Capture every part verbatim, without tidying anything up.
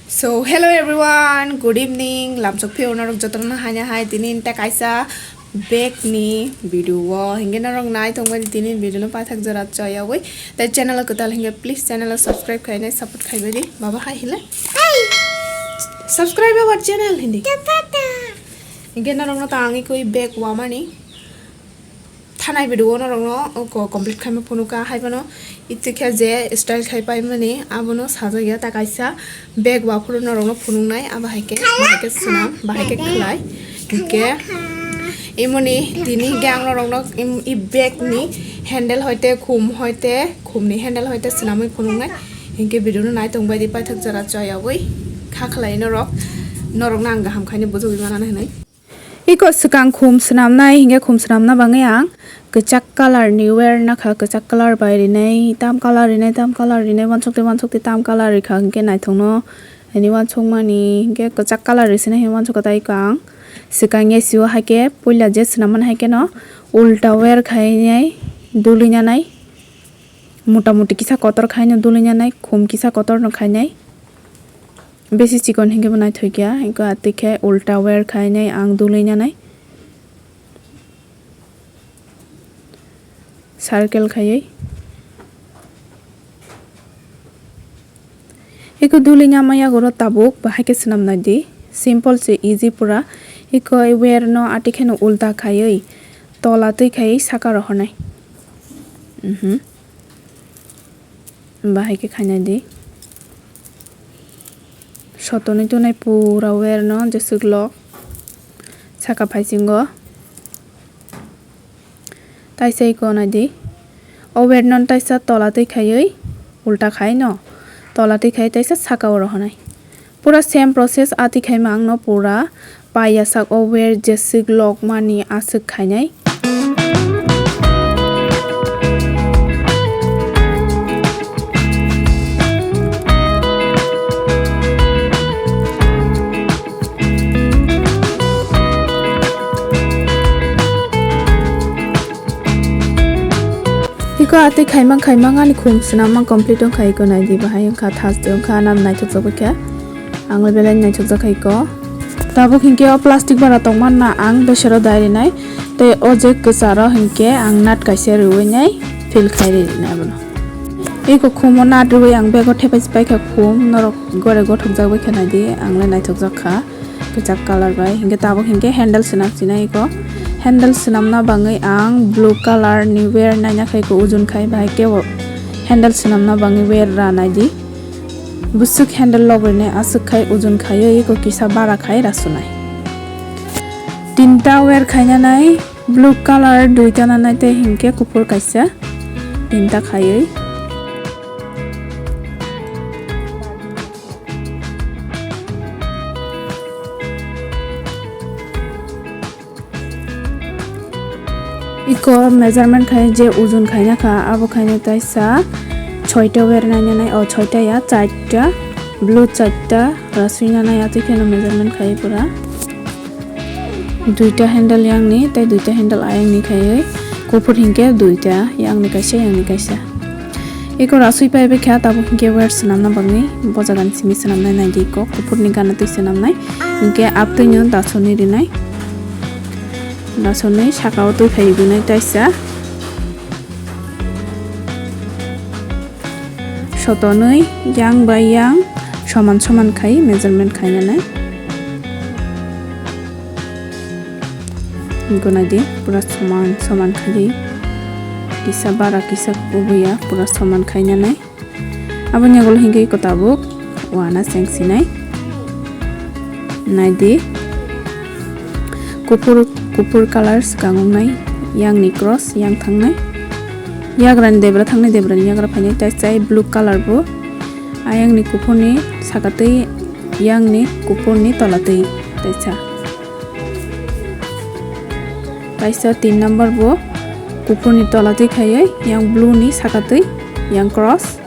So, hello everyone, good evening. Lamsok phio norok jotono haina hai tini ta kaisa bag ni video o. Hinge norok nai tongmani tini video no paithak jora choyawi. Tai channel o kwtal hinge please channel o subscribe khainai support khaibai di. Baba hai hile. Subscribe our channel hindi. Hinge norok no ta angwi koi bag wamani. Thanai video o norokno oko complete khaima phunukha, haiphano itwikhe je style khai paimani abono sajagya ta kaisa bag waphuru norokno phunuknai, abo hai khe, bahai khe swnam, bahai khe khwlai. Hinkhe imoni tini hinkhe ang norokno im-, i bag ni handle hoite khum hoite khum ni handle hoite swnamwi phunuknai. Hinkhe video no nai tongbai di paithak jora choyawi kha khwlai norok, norokno ang kaham khaini bujugwi manani hinwi. Iko swkang khum swnamnai hinkhe khum swnamna bagwi ang kwchak colour ni wear nakha, kwchak colour bai rinai, tam colour rinai, tam colour rinai, wansukte wansukte tam colour rikha hinkhe naithokno ani wansukmani hinkhe kwchak colour risinai hinwi wansukha tei iko ang swkang A C o haikhe puila je swnammani haikhe no ulta wear khainai duli nanai, mota moti kisa kotor khaino duli nanai, khum kisa kotorno khainai. Besi chikon hinkhe bo naithokya, eko atwi khe ulta wear khainai ang duli nanai. Circle khaiwi. Eko duli nama yagoro tabuk bahai khe swnam nai di. Simple se easy pura. Eko wear no atwi kheno ulta khaiwi tola twi khaiwi saka rohornai. Mhm. Bahai khe khainai di. Sotonwi tongnai pura wear no jeswk lok saka phaisingo. Taisa iko nai di. O wear no taisa tola twi khaiwi ulta khai no. Tola twi khai taisa saka o rohonai. Pura same process atwi khaima ang no pura paiya sak o wear jeswk lok mani aswk khainai. Iko atwi khaimang khaimang ani khum swnamma complete wngkha, iko naidi bahai wngkha, thaste wngkha, nang naithokjak bai kha. Ang le belai naithokjak kha iko. Tabuk hinkhe o plastic bara tongma na ang besero dai rinai. Tei o je kwcharo hinkhe ang nat kaisa riwi nai fill khai rinai abono. Iko khumo nat riwi ang bego thepai paikha khum, norok gore gothokjak bai kha naidi, ang le naithokjak kha. Kwchak colour bai. Hinkhe tabuk hinkhe handle swnam sinai iko. Handle swnamna bagwi ang blue colour ni wear naina khai iko ujun khai, bahai khe handle swnamna bagwi wear ra nai di. Bwswk handle lok rinai aswk khai ujun khai iko kisa bara khai ra sunai. Tinta wear khaina nai blue colour duita nanai tei hinkhe kuphur kaisa tinta khaiwi. Iko measurement khai je ujun khaina kha, abo khaina taisa soita wear naina nai, o soita ya, charta, blue charta, rasui nanai, atwi kheno measurement khai pura. Duita handle yangni, tei duita handle ayangni khaiwi, kuphur hinkhe duita, yangni kaisa, yangni kaisa. Eko rasui pai bai kha, tabuk hinkhe wear swnamna bagwi bo jagani simi swnamnai naidi eko, kuphurni gana twi swnamnai, hinkhe aptwino dasoni rinai, dasoni sakao twi phai rinai taisa. Sotonwi yang bai yang soman soman khai measurement khainanai. Gonai di pura soman soman khai di. Kisa bara kisa kubuya pura soman khainanai. Aboni ulo hingke iko tabuk wana seng sinai. Nai di. Kuphur, kuphur colour swkang wngnai, yang ni cross, yang thangnai. Yagra ni debra thangnai, debra ni yagra phainai, tai chai blue colour bo. Ayang ni kuphur ni saka twi, yang ni kuphur ni tola twi, tai cha. Kaisa tin number bo kuphur ni tola twi khaiwi, yang blue ni saka twi, yang cross.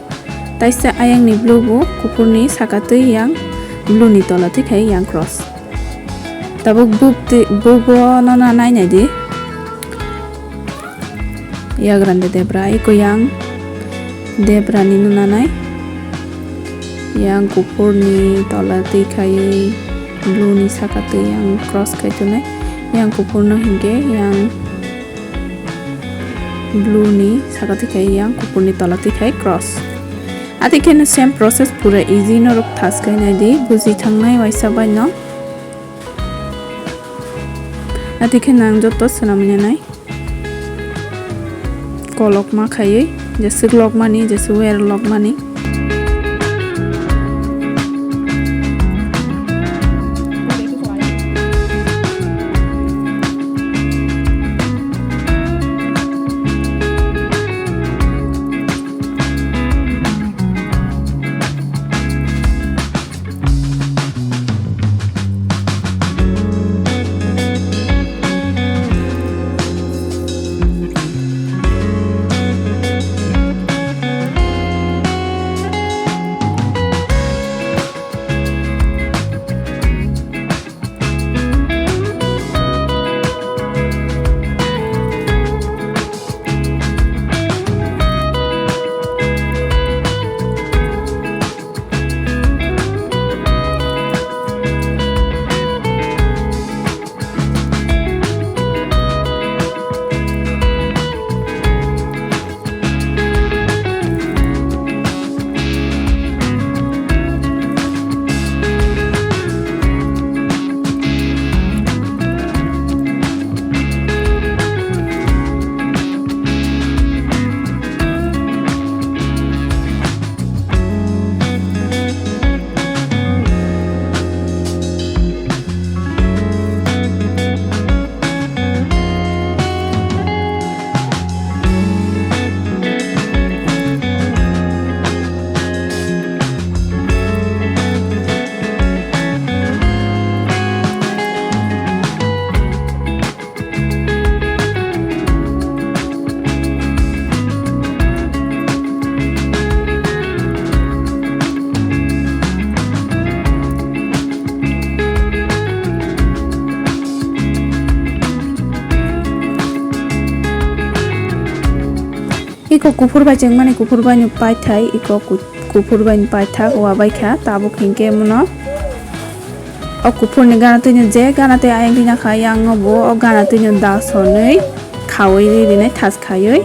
Taisa ayang ni blue bo kuphur ni saka twi yang blue ni tola twi khai yang cross. Tabuk buk twi, buk bo no na nai nai di. Yagrande debra, eko yang debra ni no nanai. Yang kuphurni tola twi khaiwi blue ni saka twi yang cross khai tonai. Yang kuphurno hinkhe yang blue ni saka twi khai yang kuphurni tola twi khai cross. Ati kheno same process pura easy norok thas khai nai di, buji thangnai waisa bai no. Ati kheno ang joto swnamwi nanai. Kolokma khaiwi, jeswk lokmani, jeswk wer lokmani. Iko kuphur bai chengmani, kuphur bai ni paithai, iko ku-, kuphur bai ni paithak wabai kha, tabuk hinkhe muno o kuphur ni gana twi no je gana twi ayang twi nakha, yang o bo o gana twi no da sonwi khawi ri rinai thas khaiwi.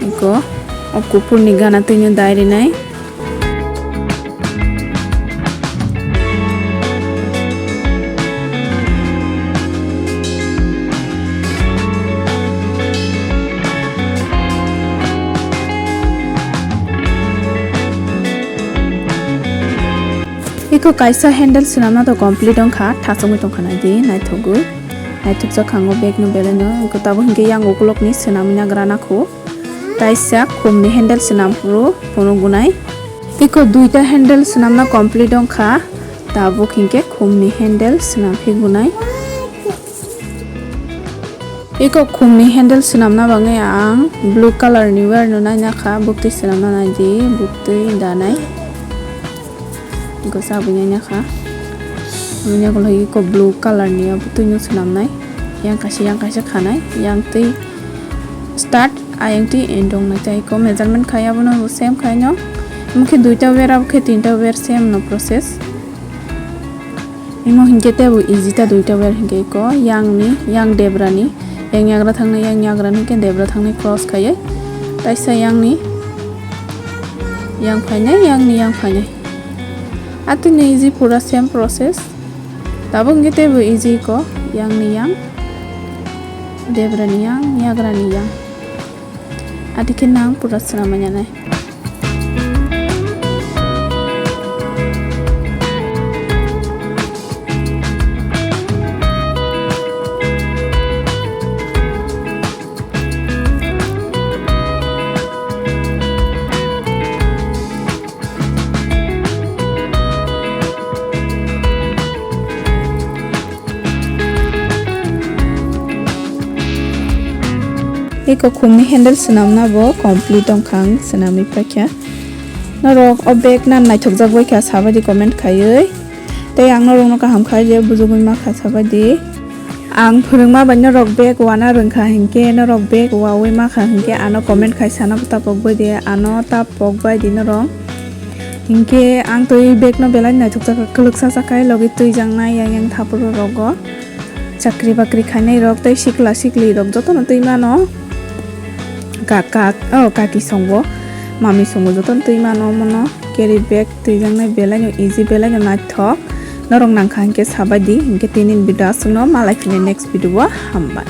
Iko o kuphur ni gana twi no dai rinai. Iko kaisa handle swnamna to complete wngkha, thasongwi tongkha, naidi naithogwi, naithokjak kha o bag no belai no. Iko tabuk hinkhe yang ukulok ni swnamwi nagra nakho. Taisa khum ni handle swnam phuru phunuk gunai. Iko duita handle swnamna complete wngkha, tabuk hinkhe khum ni handle swnam phi gunai. Iko khum ni handle swnamna bagwi ang blue color ni wire no naina kha, buktwi swnamna naidi, buktwi danai. Iko sabwi naina kha. Aboni ulo iko blue color ni o bwtwi no swnamnai. Yang kaisa, yang kaisa khanai, yang twi start, ayang twi end wngnai. Tei iko measurement khai abono same khai no. Omo khe duita wire, abo khe tinta wire, same no process. Imo hinkhe teibo easy ta duita wire hinkhe iko yang ni, yang debra ni, yang yagra thangnai, yang yagra ni khe debra thangnai cross khaiwi. Taisa yang ni, yang phainai, yang ni, yang phainai. Atwini easy pura same process. Tabuk hinkhe teibo easy ko, yang ni yang, debra ni yang, yagra ni yang. Ati khe nang pura swnam manya nai. Eko khumni handle swnamna bo complete wngkha, ang swnamwi paikha. Norok o bag nan naithokjak bai kha, sabaidi comment khaiwi. Tei ang norokno kaham khai je bujugwi ma kha sabaidi. Ang phwrwngma bai norok bag wana rwngkha hinkhe, norok bag wawi makha hinkhe ano comment khai sana tapok bai di, ano tapok bai di norok. Hinkhe ang twi bag no belai naithok jakha, kwlwksa chakhai logi twijaknai yang yang thapuru rogo. Chakri bakri khainai rok tei sikla sikli rok jotono twi mano. Kaka, oh, kaki songbo, mami songbo jotono twi mano mono. Carry bag twijaknai belai no easy, belai no naithok. Norok nangkha hinkhe sabai di, hinkhe tini video aswkno malai phini next video o, hambai.